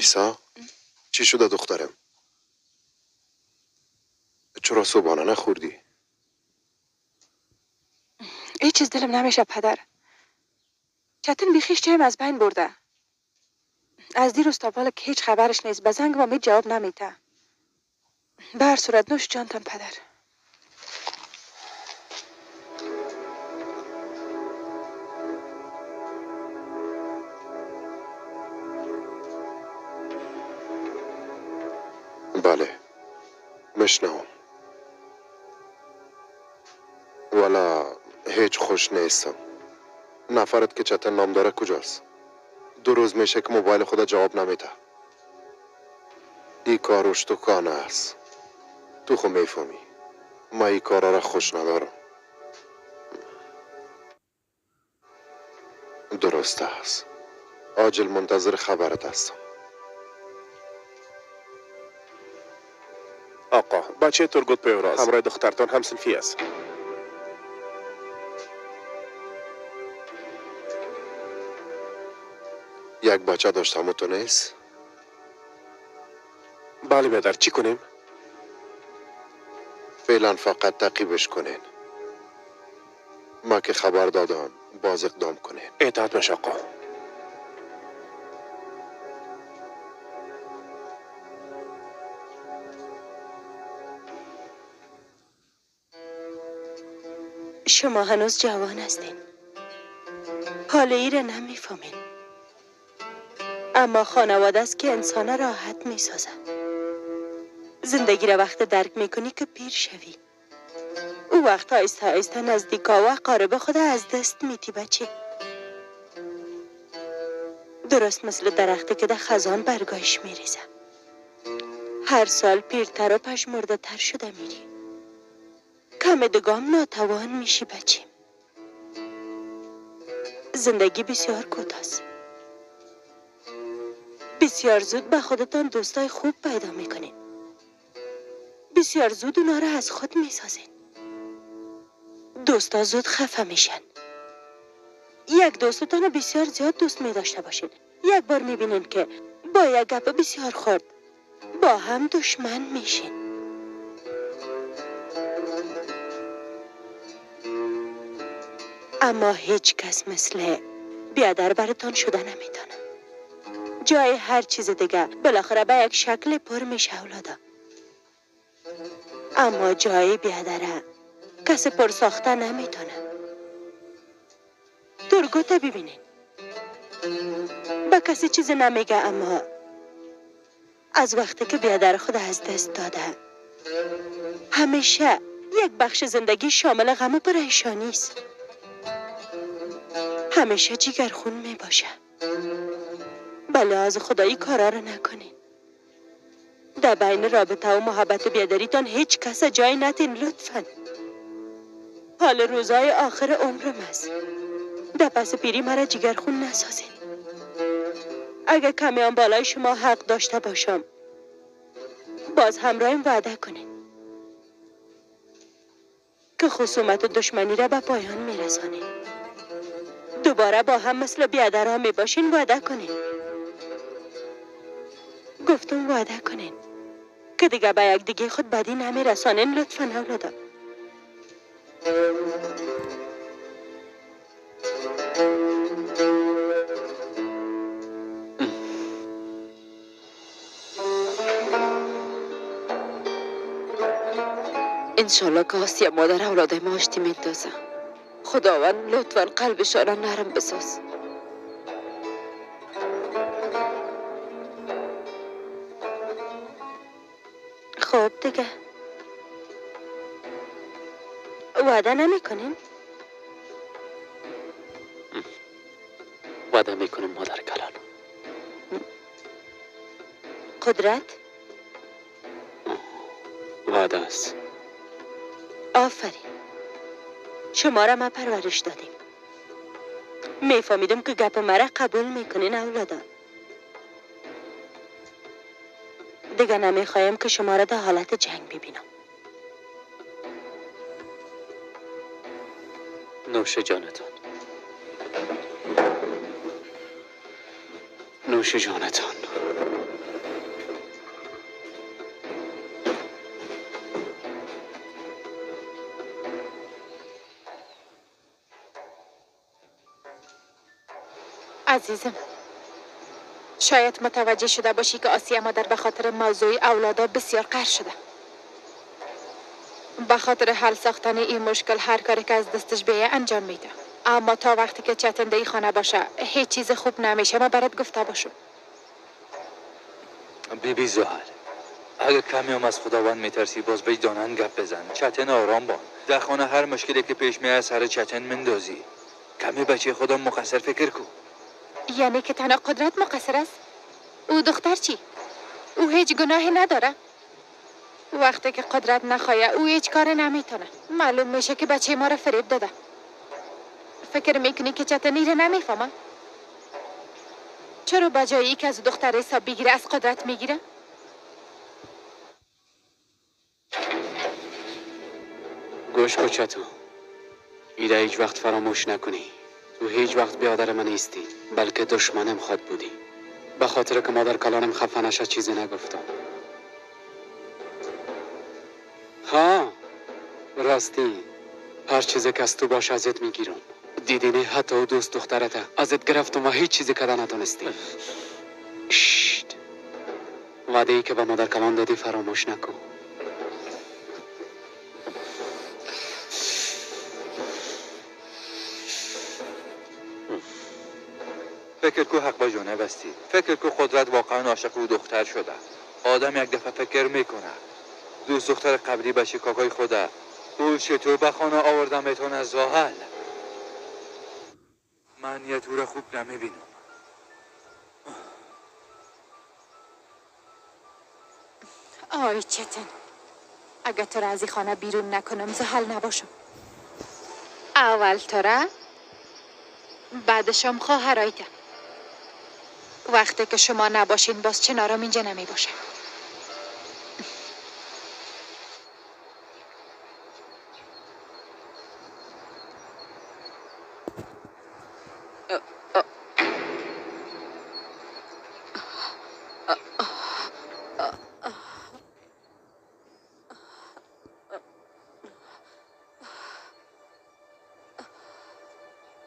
Ниса, чӣ шуда духтарам? Чаро субҳона нахӯрдӣ? Ҳеҷ чиз дилам намеша падар. Чатин бихиш чаем аз байн бурда. Аз дирӯз то ҳол ки ҳеҷ хабараш нест, ба занг ҳам ҳеҷ ҷавоб намета. Ба ҳар сурат нӯш ҷонтам падар. Бале, мешнавам. Вала ҳеҷ хуш нестам. Нафарат ки Чатин ном дора куҷост? 2 рӯз меша ки мобайли худа ҷавоб намета. Ин кор уштукона аст. Ту ху мефаҳмӣ. Ман ин корро хуш надорам. Дуруст аст. Оҷил мунтазири хабарат ҳастам. Оқо, бачаи Тургут Пӯйроз ҳамроҳи духтартон ҳамсинфӣ аст. Як бача доштаму ту нест? Бале, бедар, чӣ кунем? Феълан фақат таъқибаш кунен. Ман ки хабар додам, боз иқдом кунен. Итоат бош, оқо. Шумо ҳанӯз ҷавон ҳастین. ҳоли иро намефаҳмин. Аммо хонавода аст ки инсона роҳат месозад. Зиндагиро вақте дарк мекунӣ ки пир шавӣ. Ӯ вақт оҳиста оҳиста наздика ва ақориби худа аз даст метӣ баче. Дуруст мисли дарахте ки дар хазон баргоиш мереза. Ҳар сол пиртар ва пажмурдатар шуда мерӣ. Каме дигам нотавон мешӣ баче. Зиндагӣ бисёр кӯтоҳ. Бисёр зуд ба худатон дӯстои хуб пайдо мекунед. Бисёр зуд онҳоро аз худ месозед. Дӯстҳо зуд хафа мешан. Як дӯстатонро бисёр зиёд дӯст медошта бошед. Як бор мебинед ки бо як гап бисёр хурд бо ҳам душман мешин. Аммо ҳеҷ кас мисли биадар баратон шуда наметавонад. Ҷои ҳар чизи дига بالاخره ба як шакли пур меша авлода. Аммо ҷои биадара касе пур сохта наметавонад. Тургута бибинед. Ба касе чизе намега, аммо аз вақте ки биадар худ аз даст дода, ҳамеша як бахши зиндагӣ шомили ғаму парешонӣ аст. Ҳамеша ҷигархун мебошад. Ба лиҳози худоӣ корро накунед. Дар байни робита ва муҳаббату биадаритон ҳеҷ каса ҷой натин лутфан. Ҳол рӯзҳои охири умрам аст. Дар паси пирӣ маро ҷигархун насозед. Агар каме он болои шумо ҳақ дошта бошам, боз ҳамроҳим ваъда кунед ки хусумату душманиро ба поён мерасонед. Дубора бо ҳам мисли биадарҳо мебошин, ваъда кунед. Гуфтум ваъда кунед ки дига ба якдиги худ бадӣ намерасонен. Лутфан авлода. Иншолло ки Осия модар авлодаи ма оштӣ мендоза. Худованд лутфан қалбишонро нарм бисоз. Хуб дига. Ваъда намекунем? Ваъда мекунем, модар калон. Қудрат? Ваъда аст. Офарин. Шуморо ма парвариш додем. Мефаҳмидам ки гапи маро қабул мекунин авлода. Дига намехоҳем ки шуморо дар ҳолати ҷанг бибинам. Нӯши ҷонатон. Нӯши ҷонатон. عزیزم، شاید متوجه شده باشی که آسیه مادر به خاطر موضوع اولادا بسیار قهر شده. به خاطر حل ساختن این مشکل هر کاری که از دستش بیه انجام میده. اما تا وقتی که چتن در خانه باشه هیچ چیز خوب نمیشه. ما برات گفته باشم. بیبی زحل، اگه کمی هم از خداوند میترسی باز وجدانن گپ بزن. چتن آرام بان. در خانه هر مشکلی که پیش میاد سر چتن مندازی. کمی بچه خدا مقصر فکر کو. یعنی که تنها قدرت مقصر است؟ او دختر چی؟ او هیچ گناهی نداره. وقتی که قدرت نخواه او هیچ کار نمیتونه. معلوم میشه که بچه ما را فریب داده. فکر میکنی که چتنی را نمیفهمه؟ چرا بجایی که از دختر حساب بگیره از قدرت میگیره؟ گوش کن چتو، ایره هیچ وقت فراموش نکنی. تو هیچ وقت بیادر من نیستی، بلکه دشمنم خود بودی. به خاطر که مادر کلانم خفه نشد چیزی نگفتم. ها راستی، هر چیزی که از تو باشه ازت میگیرم. دیدی نه، حتی او دوست دخترته ازت گرفتم و هیچ چیزی کده نتونستی. ششت، وعده ای که به مادر کلان دادی فراموش نکن. فکر کو حق با جانه بستی. فکر کو قدرت واقعا عاشق او دختر شده. آدم یک دفعه فکر میکنه دوست دختر قبلی بچه کاکای خوده او چطور به خانه آوردم میتونه زحل. من یه طور خوب نمیبینم. آی چتن، اگه تو را از این خانه بیرون نکنم زحل نباشم. اول تو را، بعدشم خواهرایت. وقتی که شما نباشین باز چنارم اینجا نمی باشه.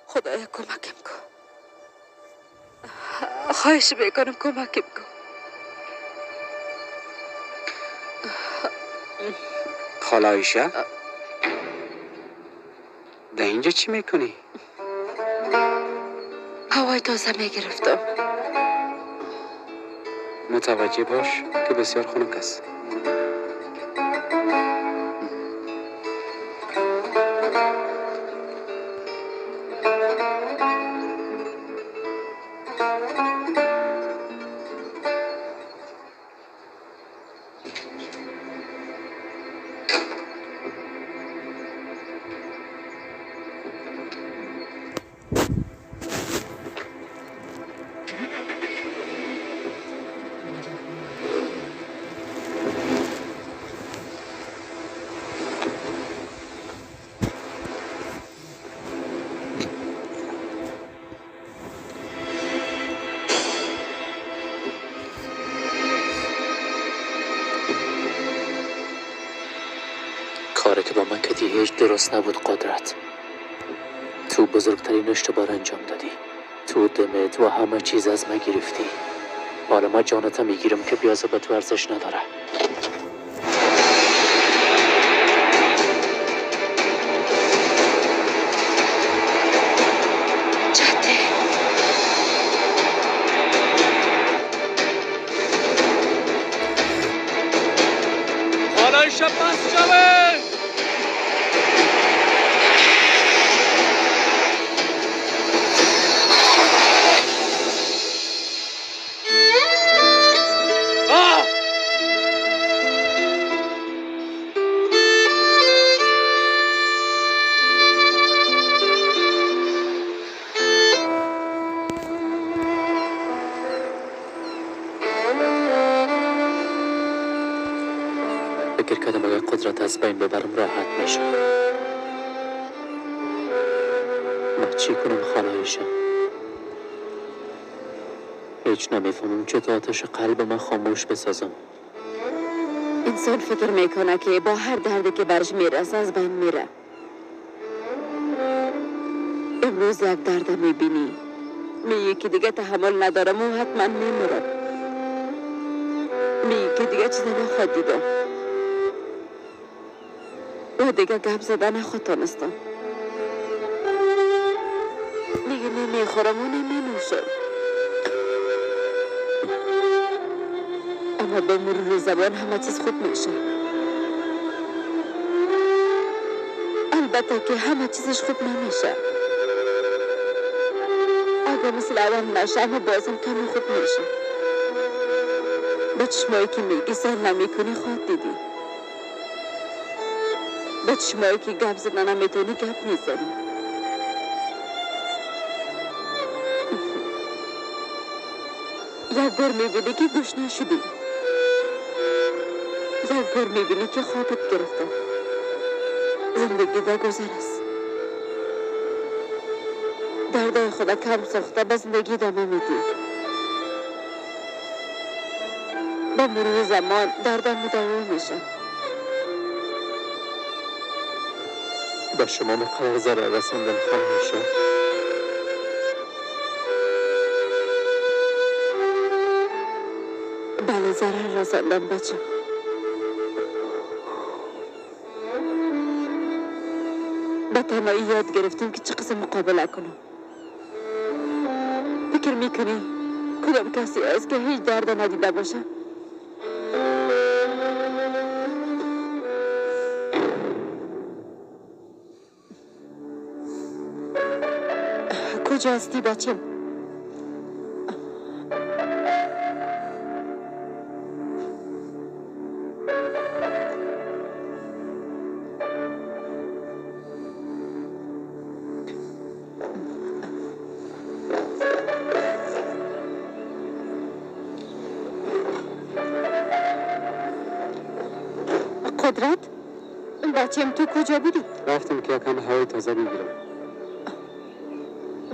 خدایا کمکم کن. خواهش میکنم کمکم کن. خاله عایشه، در اینجا چی میکنی؟ هوای تازه میگرفتم. متوجه باش که بسیار خنک است. کاری که با من کردی هیچ درست نبود قدرت. تو بزرگترین اشتباه انجام دادی. تو دمت و همه چیز از من گرفتی. حالا من جانت میگیرم که بیازه به تو ارزش نداره. فکر کردم اگر قدرت از بین ببرم راحت میشم. من چی کنم خاله عایشه؟ هیچ نمیفهمم چطور آتش قلب من خاموش بسازم. انسان فکر میکنه که با هر دردی که برش میرسه از بین میره. امروز یک درد میبینی، میگی که دیگه تحمل ندارم و حتما میمرم. میگی که دیگه چیز نخواد دیدم و دیگه گپ زدن نخواد تانستم. دیگه نمیخورم و نمینوشم. اما به مرور زمان همه چیز خوب میشه. البته که همه چیزش خوب نمیشه. اگه مثل اول نشه اما بازم کمی خوب میشه. به چشمایی که میگی سر نمیکنی خود دیدی. به چشمایی که گپ زدن نمیتونی گپ میزنی. یک بار میبینی که گوش نشدی. یک بار میبینی که خوابت گرفته. زندگی در گذر است. دردای خدا کم ساخته به زندگی ادامه میدی. به مرور زمان دردم مداوا میشه. به شما مقدار ضرر رساندن خواهی شد. بله ضرر رساندم بچه. به تنهایی یاد گرفتم که چه قسم مقابله کنم. فکر میکنی کدام کسی است که هیچ درد ندیده باشه؟ کجا هستی بچم؟ قدرت؟ بچم تو کجا بودی؟ رفتم که یکم هوای تازه بگیرم.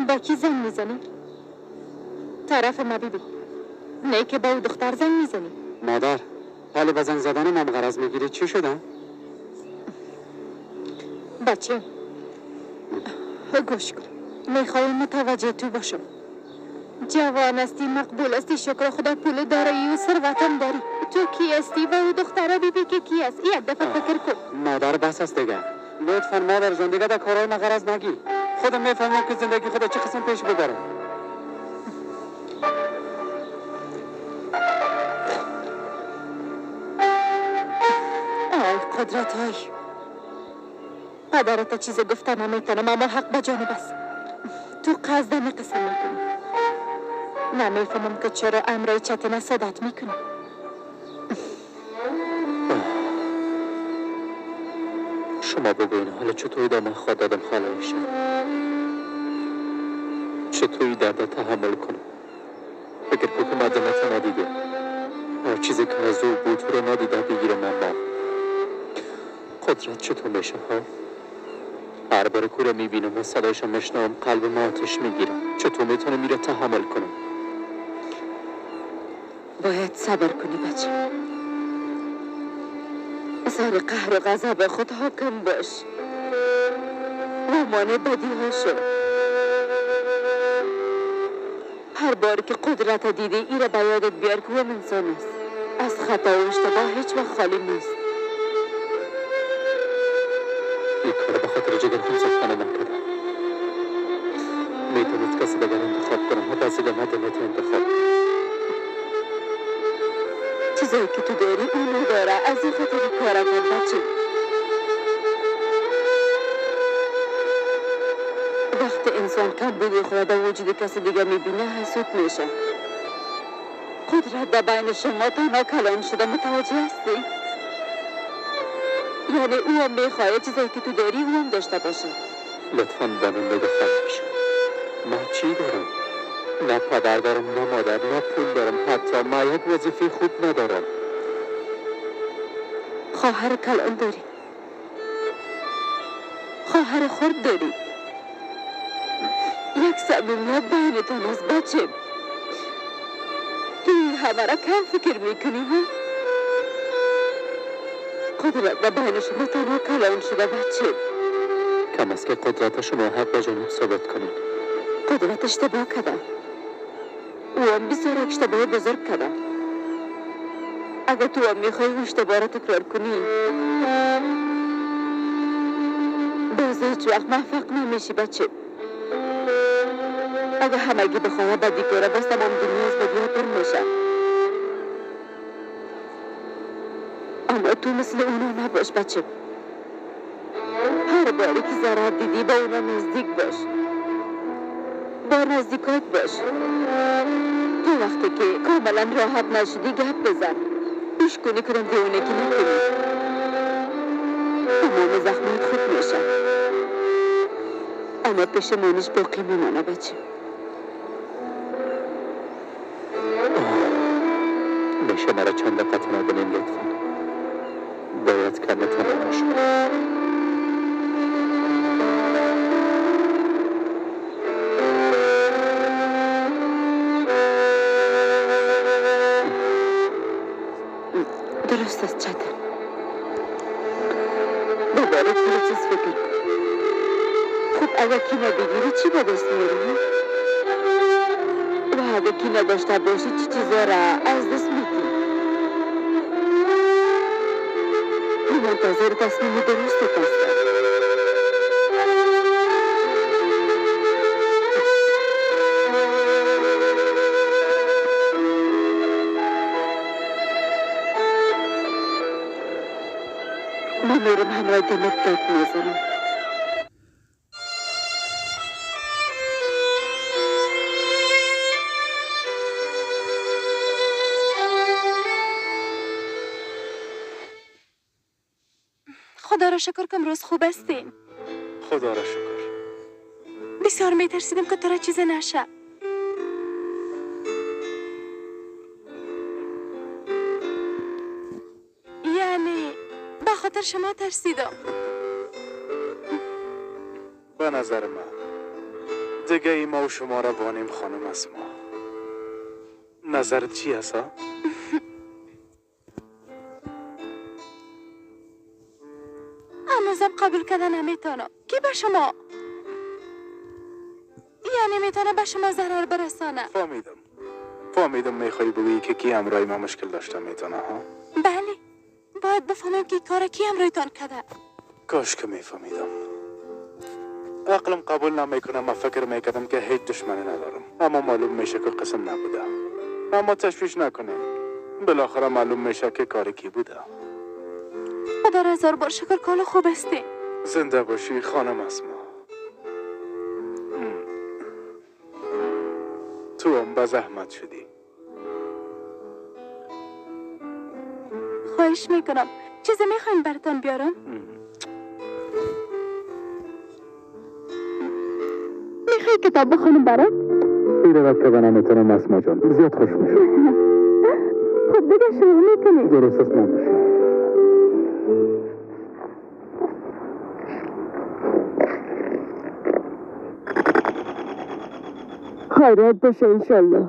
با کی زنگ میزنی؟ طرف ما بیبی. نه که با او دختر زنگ میزنی. مادر، حال به زنگ زدن من غرض میگیری چی شده؟ بچه گوش کن، میخوایم متوجه تو باشم. جوان هستی، مقبول هستی، شکر خدا پول داری و ثروتم داری. تو کی هستی و او دختره بیبی که کی هست؟ یک دفعه فکر کن. مادر بس است دیگه. لطفا مادر جان دیگه در کارهای من غرض نگی. خودم میفهمم که زندگی خدا چه قسم پیش ببرم. آی قدرت های پدرت چیز گفته نمیتونم، اما حق به جانب است. تو قصد قسم میکنی. نمیفهمم که چرا امرای چتنه صدت میکنی. شما بگوین حالا چطوری دامن خواه دادم خاله میشه؟ چطوری درد تحمل کنم؟ فکر کن که مدنت ندیده، هر چیزی که از او بود رو ندیده بگیرم. اما قدرت چطور میشه ها؟ هر بار که میبینم و صدایش میشنوم قلب ما آتش میگیرم. چطور میتونم میره تحمل کنم؟ باید صبر کنی بچه. سر قهر و غضب خود حاکم باش و مانع بدی ها شو. هر بار که قدرت دیدی ایره به یادت بیار که او انسان است. از خطا و اشتباه هیچ وقت خالی نیست. این کار به خاطر جگر خون ساختن من کردم. میتونید کسی دیگر انتخاب کنم و بعضی مدنیت انتخاب کنم. چیزایی که تو داری او نداره. از این خاطر کار کن بچه. وقتی انسان کم بودی خدا در وجود کسی دیگه میبینه حسود میشه. قدرت در بین شما تنها کلان شده. متوجه هستی؟ یعنی او هم میخواه چیزایی که تو داری او هم داشته باشه. لطفاً به من بگو خواهش من چی دارم؟ نه پدر دارم، نه مادر، نه پول دارم، حتی من یک وظیفه خوب ندارم. خواهر کلان داری، خواهر خرد داری. یک صمیمیت بینتان است بچه. تو این همه را کم فکر میکنی ها؟ قدرت به بین شما تنها کلان شده بچه. کم است که قدرت شما حق به جانب ثابت کنید. قدرت اشتباه کرده. او هم بسیار اشتباه بزرگ کرده. اگر تو هم میخوای اشتباه را تکرار کنی باز هیچ وقت موفق نمیشی بچه. اگر همگی بخواه بدی کنه باز تمام دنیا از بدی ها پر میشه. اما تو مثل اونا نباش بچه. هر باری که ضرر دیدی با اونا نزدیک باش، با نزدیکات باش. تو وقتی که کاملا راحت نشدی گپ بزن، گوش کنی کدام دیوانگی نکنی. تمام زخمات خوب میشه اما پشیمانیش باقی میمانه بچه. میشه مرا چند دقیقه تنها بنین لطفا؟ باید کمی تنها باشم. درست است چتن، دوباره کل چیز فکر کن. خب اگر کینه بگیری چی به دست میاری؟ و اگر کینه داشته باشی چی چیزا را از دست میدی؟ منتظر تصمیم درست هستم. من میرم همراه دمت داد میزنم. خدا را شکر که امروز خوب هستین. خدا را شکر. بسیار میترسیدم که تو را چیزی نشه. یعنی به خاطر شما ترسیدم. به نظر من دیگه ای ما و شما را بانیم خانم اسما. نظرت چی هست؟ هنوزم قبول کردن نمیتونم. کی به شما یعنی میتونه به شما ضرر برسانه؟ فهمیدم میخوای بگویی که کی همراه ما مشکل داشته میتونه ها؟ بله، باید بفهمیم که کار کی همراهتان کرده. کاش که میفهمیدم. عقلم قبول نمیکنه. من فکر میکردم که هیچ دشمنی ندارم، اما معلوم میشه که قسم نبوده. اما تشویش نکنیم، بالاخره معلوم میشه که کار کی بوده. خدا را هزار بار شکر که خوب هستی. زنده باشی خانم اسما. تو هم به زحمت شدی. خواهش میکنم. چیزی میخواین براتان بیارم؟ میخوای کتاب بخونم برات؟ ایره وقت که نمیتونم اسما جان، زیاد خوش میشم. خب دیگه شروع میکنی. درست است میشم. خیرات باشه انشالله.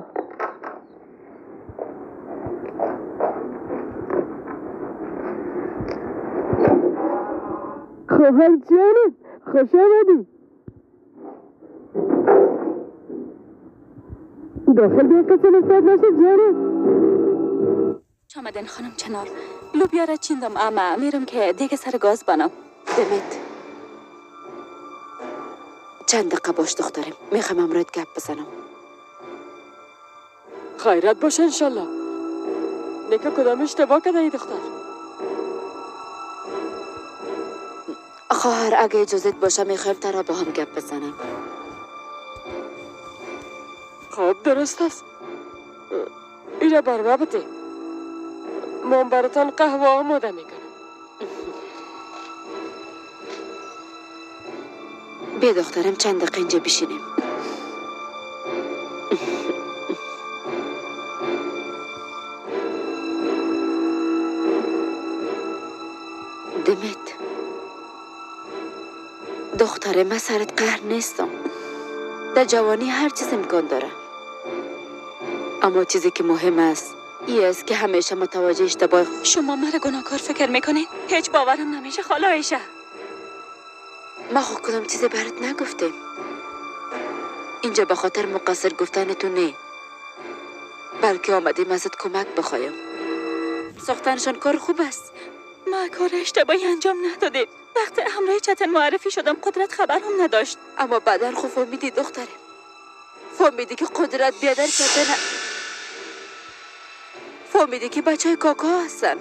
خواهر جانم خوش آمدی. داخل بیا کسی نستاد نشد جانم. آمدن خانم چنار، لوبیا را چیندم اما میرم که دیگه سر گاز بانم. دمت چند دقیقه باش دخترم، میخوام امروز گپ بزنم. خیرات باشه انشالله. نکه کدام اشتباه کرده ای دختر؟ خواهر اگه اجازت باشه میخوایم ترا با هم گپ بزنم. خب درست است. ایره بر بده، من براتان قهوه آماده میکنم. بیا دخترم چند دقیقه اینجا بشینیم. دمت دختره من سرت قهر نیستم. در جوانی هر چیز امکان داره، اما چیزی که مهم است ای است که همیشه متوجه اشتباه. شما مرا گناهکار فکر میکنین؟ هیچ باورم نمیشه خاله عایشه. ما خود کدام چیزی برات نگفتیم. اینجا به خاطر مقصر گفتن تو نه، بلکه آمدیم ازت کمک بخوایم. ساختنشان کار خوب است. ما کار اشتباهی انجام ندادیم. وقتی همراه چتن معرفی شدم قدرت خبرم نداشت. اما بعدا خب فهمیدی دخترم، فهمیدی که قدرت بیادر چتن، فهمیدی که بچه های کاکا هستن.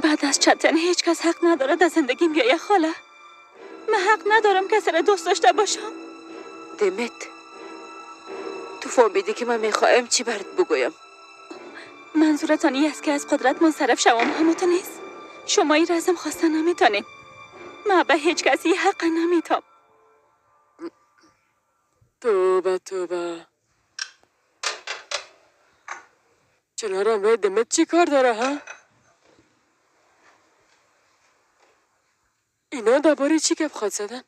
بعد از چتن هیچ کس حق ندارد از زندگیم بیایه خاله. من حق ندارم کسی را دوست داشته باشم. دمت، تو فهمیدی که من میخوایم چی برات بگویم؟ منظورتان این است که از قدرت منصرف شوم، همونطور نیست؟ شما این رزم خواسته نمیتونین. من به هیچ کسی حق نمیتم. توبه توبه، چنارم به دمت چی کار داره ها؟ اینا درباره چی گپ خواد زدن؟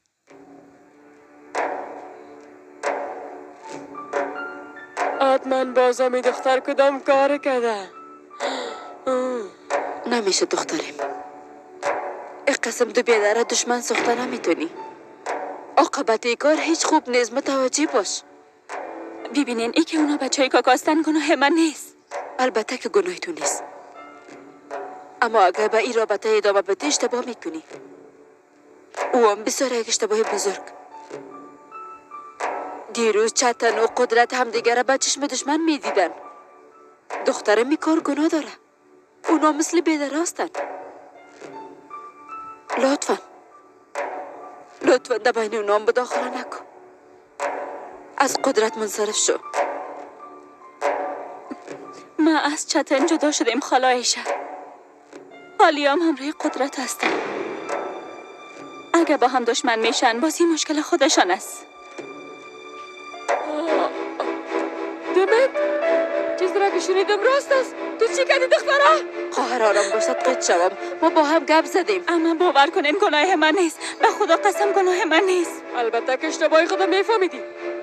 حتما بازم دختر کدام کار کرده. نمیشه دخترم، این قسم دو بیادره دشمن ساخته نمیتونی. عاقبت این کار هیچ خوب نیست، متوجه باش. ببینین، ای که اونا بچه های کاکاستن گناه من نیست. البته که گناه تو نیست، اما اگر به این رابطه ادامه بدی اشتباه میکنی. او هم بسیار یک اشتباه بزرگ. دیروز چتن و قدرت همدیگه را به چشم دشمن میدیدن. دخترم این کار گناه داره. اونا مثل بیدر هستن. لطفا لطفا در بین اونا هم مداخله نکن. از قدرت منصرف شو. ما از چتن جدا شدیم خاله عایشه. حالی هم همراه قدرت هستم. اگه با هم دشمن میشن بازی مشکل خودشان است. دمت، چیز را که شنیدم راست است. تو چی کردی دخترا؟ خواهر آرام باشد قید شوم. ما با هم گپ زدیم. اما باور کنین گناه من نیست. به خدا قسم گناه من نیست. البته که اشتباه خودم میفهمیدی.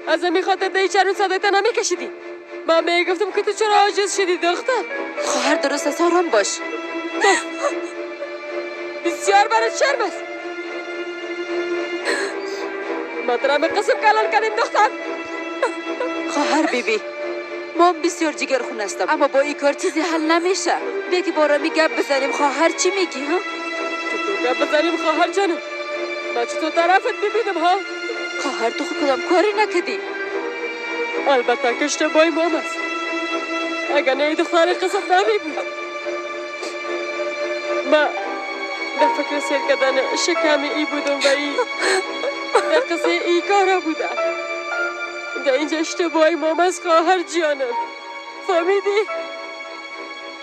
از همین خاطر در چرون صدایت نمیکشیدی. من میگفتم که تو چرا عاجز شدی دختر؟ خواهر درست است، آرام باش. بسیار برات شرم است. ما ترا قسم کلان کردیم دختر. خواهر بیبی، ما بسیار جگرخون هستم، اما با این کار چیزی حل نمیشه. بیا که بارامی گپ بزنیم. خواهر چی میگی ها؟ چطور گپ بزنیم خواهر جانم؟ من چطور طرفت ببینم ها؟ خواهر تو خود کدام کاری نکردی. البته که اشتباهی مام است. اگر نه دختر قسم نمی بود. ما در فکر سیر کردن شکم ای بودم و ای در قصه ای کارا بوده. در اینجا اشتباهی مام از خواهر جانم. فهمیدی؟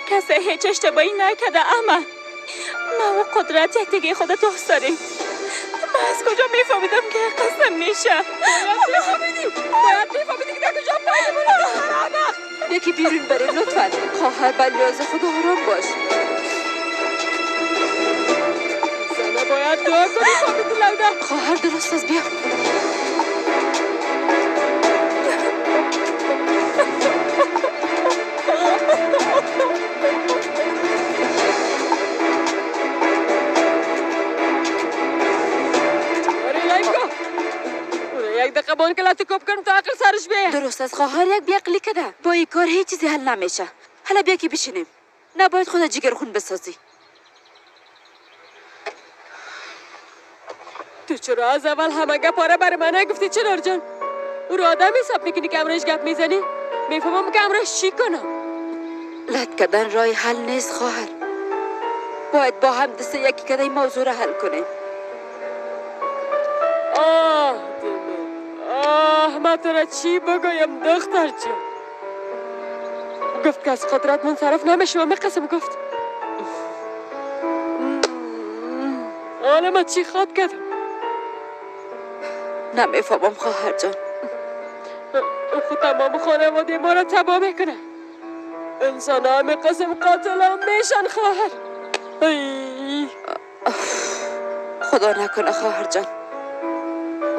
کسی هیچ اشتباهی نکرده. اما ما و قدرت یک دیگه خود دوست داریم. من از کجا میفهمیدم که قسم میشه؟ باید میفهمیدی که در کجا پای منو. یکی بیرون بریم لطفا. خواهر بلیاز خود آرام باش. زنه باید دعا کنی فهمیدی لوده. خواهر درست است، بیا. یک دقیقه بان که لطه کپ کنم تا عقل سرش بیه. درست است خواهر، یک بیعقلی کده. با این کار هیچ چیزی حل نمیشه. حالا بیا که بشینیم. نباید خود جگرخون بسازی. تو چرا از اول همه گپ آره برای من نگفتی چنار جان؟ او رو آدم حساب میکنی که امرش گپ میزنی؟ میفهمم که امرش چی کنم. لط کردن راه حل نیست خواهر. باید با هم دست یکی کده این موضوع را حل کنیم. آه دمت، آه من تو را چی بگویم دختر جان؟ گفت که از قدرت منصرف نمیشم. می قسم گفت. حالا من چی خواد کردم؟ نمیفهمم خواهر جان. او خود تمام خانواده ما را تباه میکنه. انسان ها می قسم قاتل هم میشن خواهر. ای. خدا نکنه خواهر جان.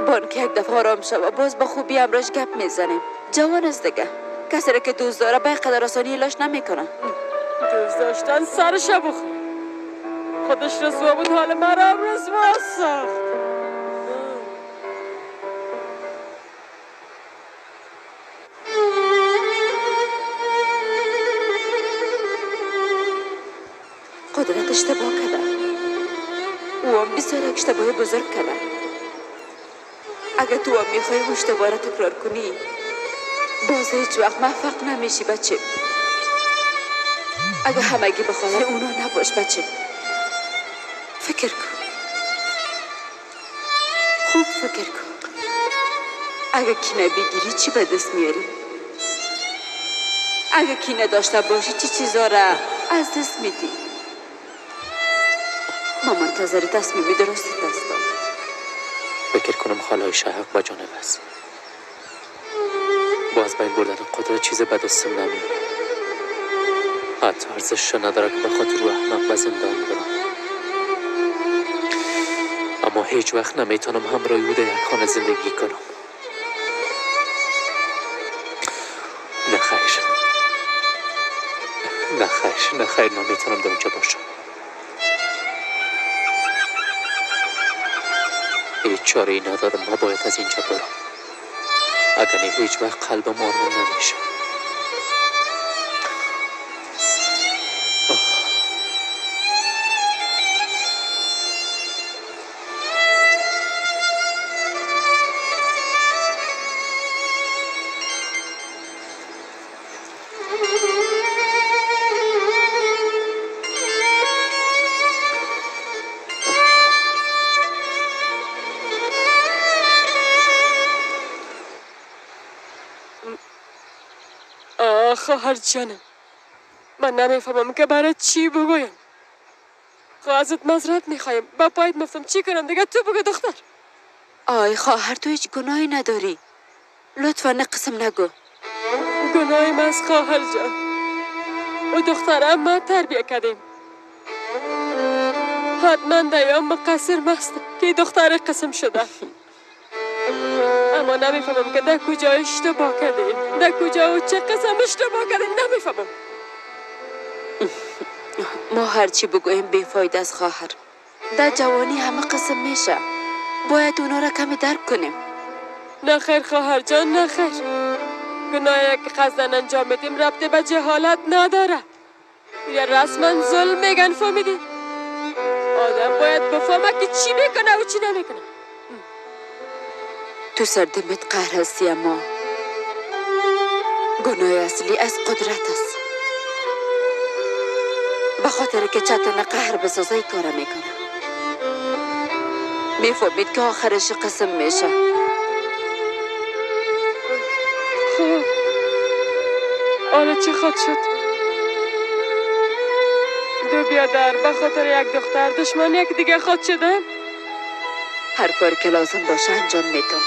بانک یک دفعه آرام شد و باز با خوبی امراش گپ میزنیم. جوان است دیگه. کسی را که دوست داره به قدر آسانی لاش نمیکنه. دوست داشتن سرش بخور. خودش رسوا بود، حال مرا هم رسوا ساخت. قدرت اشتباه کرده. او هم بسیار یک اشتباه بزرگ کرده. اگه تو هم میخوای اون اشتباه را تکرار کنی باز هیچ وقت موفق نمیشی بچه. اگه همگی به خاطر اونا نباش بچه. فکر کن، خوب فکر کن. اگه کینه بگیری چی به دست میاری؟ اگه کینه داشته باشی چی چیزا را از دست میدی؟ ما منتظر تصمیمی درست هستم. فکر کنم خاله عایشه حق با جانب است. با از بین بردن قدرت چیز به دستم نمیاره. حتی ارزش نداره که به خاطر او احمق به زندان برم. اما هیچ وقت نمیتونم همراه او در یک خانه زندگی کنم. نه خیر، نه خیر، نه خیر، نمیتونم در اونجا باشم. هیچ چاره ای ندارم، ما باید از اینجا برم. اگر نه هیچ وقت قلبم آروم نمیشه. خواهر جانم، من نمیفهمم که برای چی بگویم. خب ازت معذرت میخوایم، با پایت مفتم چی کنم دیگه؟ تو بگو دختر. آی خواهر، تو هیچ گناهی نداری، لطفا قسم نگو. گناهی من از خواهر جان، او دخترم ما تربیه کردیم. حتما دیام مقصر مست که دختر قسم شده. اما نمیفهمم که در کجا اشتباه کردیم، در کجا و چه قسم اشتباه کردیم، نمیفهمم. ما هرچی بگوییم بیفایده است خواهر. در جوانی همه قسم میشه، باید اونا را کمی درک کنیم. نه خیر خواهر جان، نه خیر. گناهی که قصداً انجام میدیم ربط به جهالت نداره. یا رسما ظلم میگن، فهمیدی؟ آدم باید بفهمه که چی میکنه و چی نمیکنه. تو سردمت قهر هستی، اما گناه اصلی از قدرت است. به خاطر که چتن قهر بسازه ای کار میکنه. میفهمید که آخرش قسم میشه. خب آره چی خود شد؟ دو بیادر به خاطر یک دختر دشمن یک دیگه خود شدن؟ هر کار که لازم باشه انجام میدم.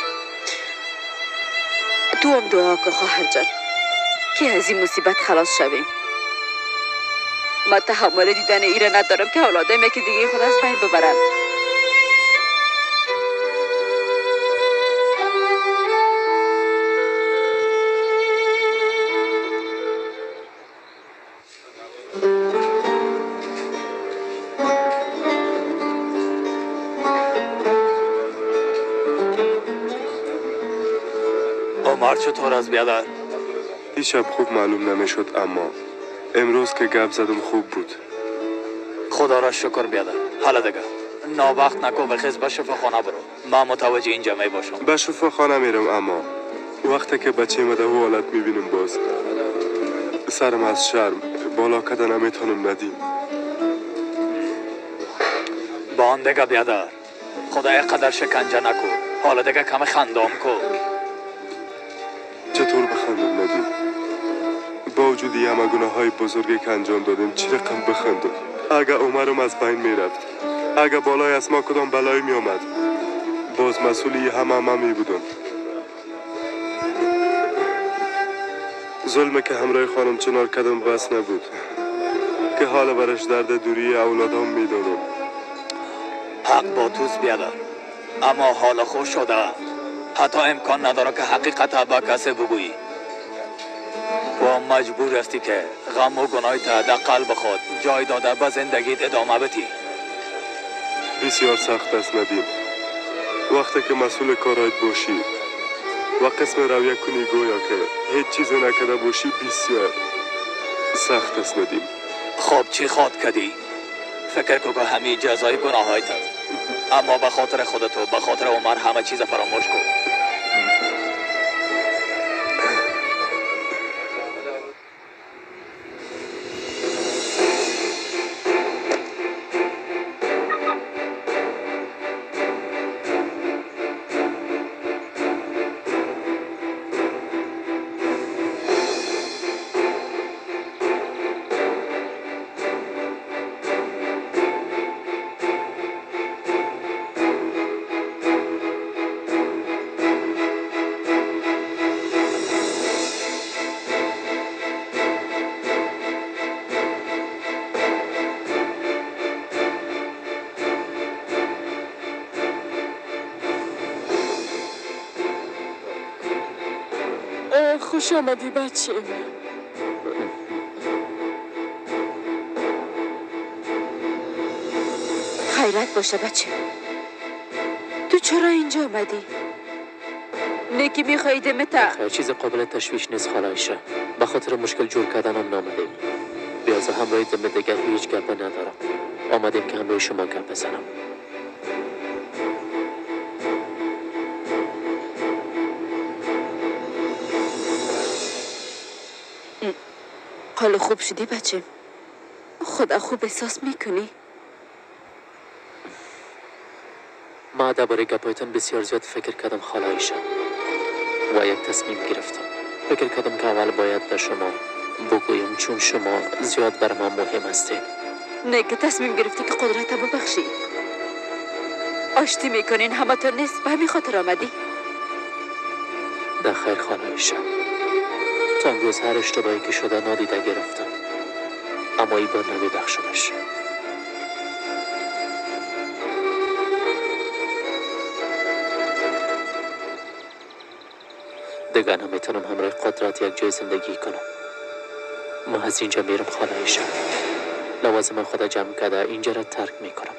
تو هم دعا که خواهر جان که از این مصیبت خلاص شویم. ما تحمل دیدن ایره ندارم که اولادم یکی دیگه خود از بین ببرن. عمر چطور از بیادر؟ دیشب خوب معلوم نمیشد، اما امروز که گپ زدم خوب بود. خدا را شکر بیادر. حالا دیگه ناوقت نکو، بخیز به شفاخانه برو. من متوجه اینجا می باشم. به شفاخانه میرم، اما وقتی که بچه ما در حالت میبینم باز سرم از شرم بالا کده نمیتونم. ندیم با آن دیگه بیادر، خدای قدر شکنجه نکو. حالا دیگه کم خندام کو. چطور بخندم ندیم؟ با وجود همه گناه های بزرگی که انجام دادیم چی رقم بخندم؟ اگه عمرم از بین میرفت، اگه بالای از ما کدام بلایی می آمد، باز مسئولی همه همه می بودم. ظلم که همراه خانم چنار کردم بس نبود که حال برش درد دوری اولادام می دادم. حق با توست بیادر، اما حال خوش شده. حتی امکان نداره که حقیقت با کسی بگویی و مجبور هستی که غم و گناه تا در قلب خود جای داده به زندگیت ادامه بدی. بسیار سخت است ندیم. وقتی که مسئول کارایت باشی و قسم رویه کنی گویا که هیچ چیز نکرده باشی، بسیار سخت است ندیم. خب چی خواد کردی؟ فکر کو که همه جزای گناهایت است. اما به خاطر خودت و به خاطر عمر همه چیز فراموش کن. خوش آمدی بچه. خیرت باشه بچه. تو چرا اینجا آمدی؟ نکی میخوایی دمتا؟ خیر چیز قابل تشویش نیست خاله عایشه. به خاطر مشکل جور کردنم نامدیم. بیازه همراه دم دیگر هیچ گپه ندارم. آمدیم که همراه شما گپ بزنم. حالا خوب شدی بچه؟ خدا خوب احساس میکنی؟ ما درباره گپایتان بسیار زیاد فکر کردم خاله عایشه و یک تصمیم گرفتم. فکر کردم که اول باید به شما بگویم چون شما زیاد بر من مهم هستید. نه که تصمیم گرفتی که قدرت ببخشی. آشتی میکنین همه تا نیست، به همین خاطر آمدی؟ در خیر خاله عایشه. تا امروز هر اشتباهی که شده نادیده گرفتم، اما ای بار نمیبخشمش. دیگر نمیتونم همراه قدرت یک جای زندگی کنم. ما از اینجا میرم خاله عایشه. لوازم خود جمع کرده اینجا را ترک میکنم.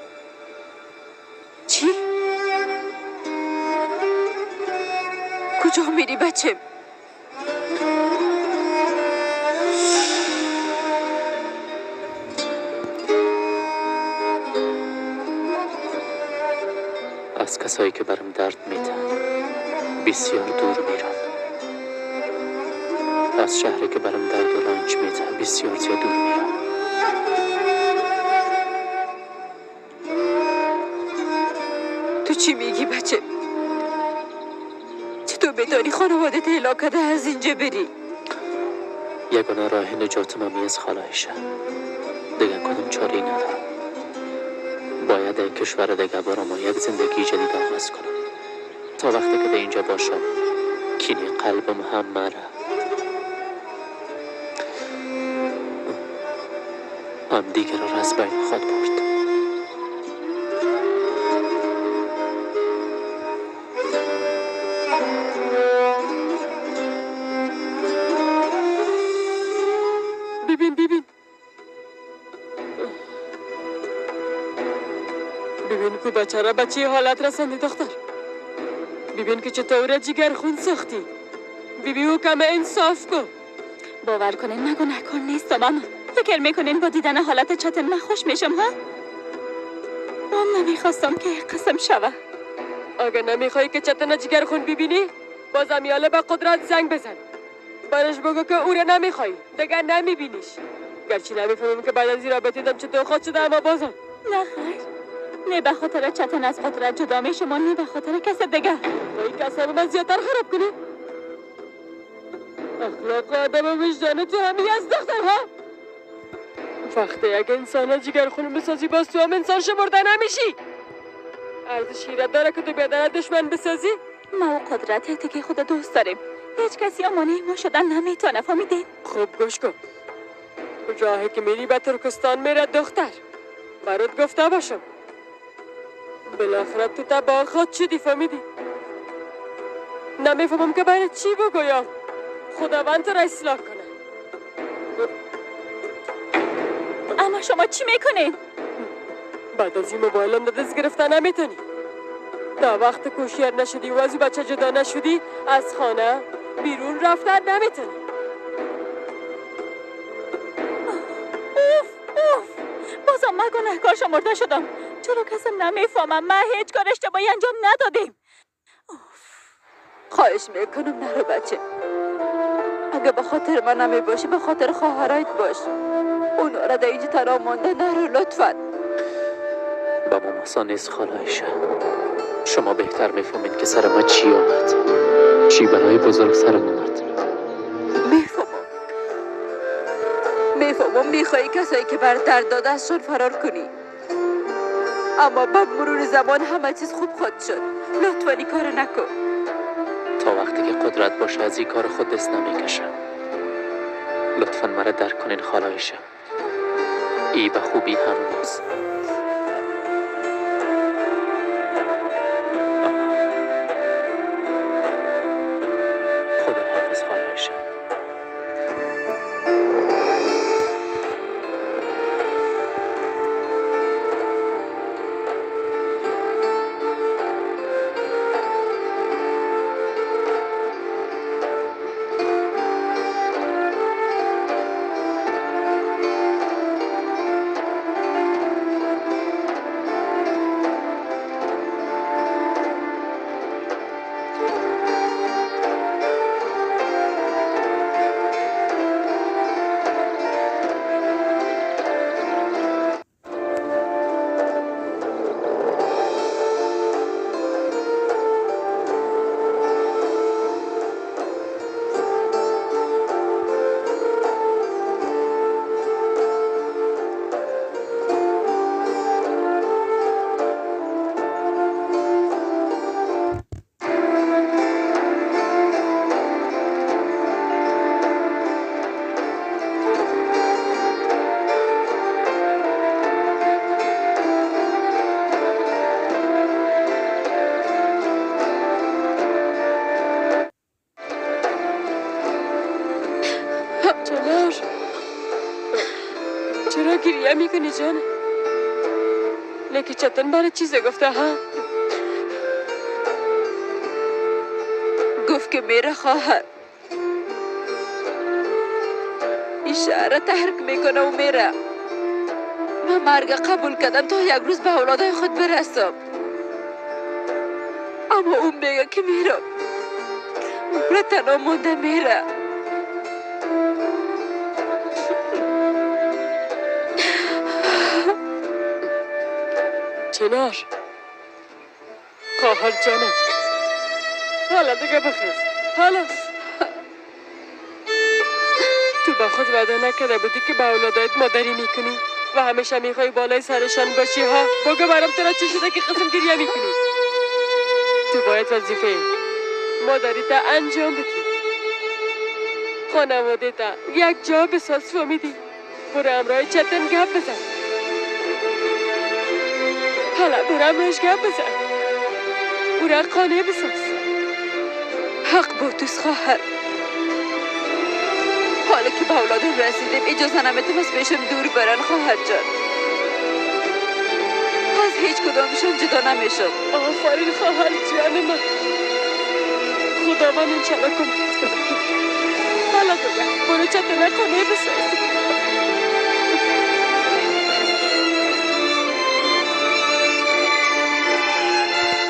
چی؟ کجا میری بچه؟ از کسایی که برم درد میدن بسیار دور میرم. از شهری که برم درد و رنج میده بسیار زیاد دور میرم. تو چی میگی بچه؟ چطور بدانی خانواده تهلا کرده از اینجا بری؟ یگانه راه نجات من از خاله عایشه. دیگه کدوم چاره ای ندارم. باید در کشور دیگه برام یک زندگی جدید آغاز کنم. تا وقتی که در اینجا باشم کینه قلبم هم مره هم دیگر را از بین خود برد. ببین ببین ببین که بچه را به چه حالت رساندی دختر. ببین که چطور جگر خون ساختی. ببین او کم انصاف کن. باور کنین من گناهکار نیستم. اما فکر میکنین با دیدن حالت چتن من خوش میشم ها؟ من نمیخواستم که قسم شوه. اگه نمیخوای که چتن جگر خون ببینی بازم یاله به قدرت زنگ بزن. برش بگو که او را نمیخوای دیگه نمیبینیش. گرچه نمیفهمم که بعد از این رابطه دم چطور خود شده، اما بازم نه خیر، نه به خاطر چتن از قدرت جدا میشم و نه به خاطر کس دیگه. خواهی که اصلا من زیادتر خراب کنی؟ اخلاق و ادب و وجدان تو همی از دختر ها. وقتی یک انسان جگر خون بسازی باز تو هم انسان شمرده نمیشی. ارزش حیرت داره که تو بیادر دشمن بسازی؟ ما و قدرت یک تکه خود دوست داریم. هیچ کسی امانه ما شدن نمیتونه، فهمیدین؟ خوب گوش کن. راهی که میری به ترکستان میره دختر. برات گفته باشم بالاخره تو تباه خود شدی، فهمیدی؟ نمیفهمم که برای چی بگویم. خداوند تو را اصلاح کنه. اما شما چی میکنین؟ بعد از این موبایلم دست گرفته نمیتونی. تا وقت کوشیر نشدی و از بچه جدا نشدی از خانه بیرون رفتن نمیتونی. اوف اوف، بازم من گناهکار شمرده شدم. چرا کسی نمیفهمم؟ من هیچ کار اشتباهی انجام ندادیم. خواهش میکنم نرو بچه. اگه به خاطر من نمی باشی به خاطر خواهرایت باش. اونا را در اینجا تنها مانده نرو لطفا. با ماماسا نیست خاله عایشه. شما بهتر میفهمید که سر ما چی آمد، چی برای بزرگ سرم آمد. میفهمم میخوایی کسایی که بر درد داده ازشان فرار کنی، اما با مرور زمان همه چیز خوب خود شد. لطفا این کارو نکن. تا وقتی که قدرت باشه از این کار خود دست نمیکشم. لطفا مرا درک کنین خاله عایشه. ای به خوبی هم نیست. خدا حافظ خاله عایشه. چنار، چرا گریه میکنی جان؟ نکی چتن برای چیز گفته ها؟ گفت که میره خواهر این شهر ترک میکنه و میره. من مرگ قبول کردم تا یک روز به اولادای خود برسم، اما اون میگه که میرم، مرا تنها مونده میره. چنار، خواهر جانم، حالا دیگه بخیز. حالا تو با خود وعده نکرده بودی که به اولادایت مادری میکنی و همیشه میخوای بالای سرشان باشی ها؟ بگو برام تو چی شده که قسم گریه میکنی؟ تو باید وظیفه مادری تا انجام بدی، خانواده تا یک جا بساز. فهمیدی؟ برو همراه چتن گپ بزن. حالا برو همراهش گپ بزن، برو قانع بساز. حق با توست خواهر. حالا که به اولادم رسیدیم اجازه نمیتم از پیشم دور برن خواهر جان. از هیچ کدامشون جدا نمیشم. آفرین خواهر جان من، خداوند انشالله کمکت کنه. حالا دیگه برو چتن قانع بساز.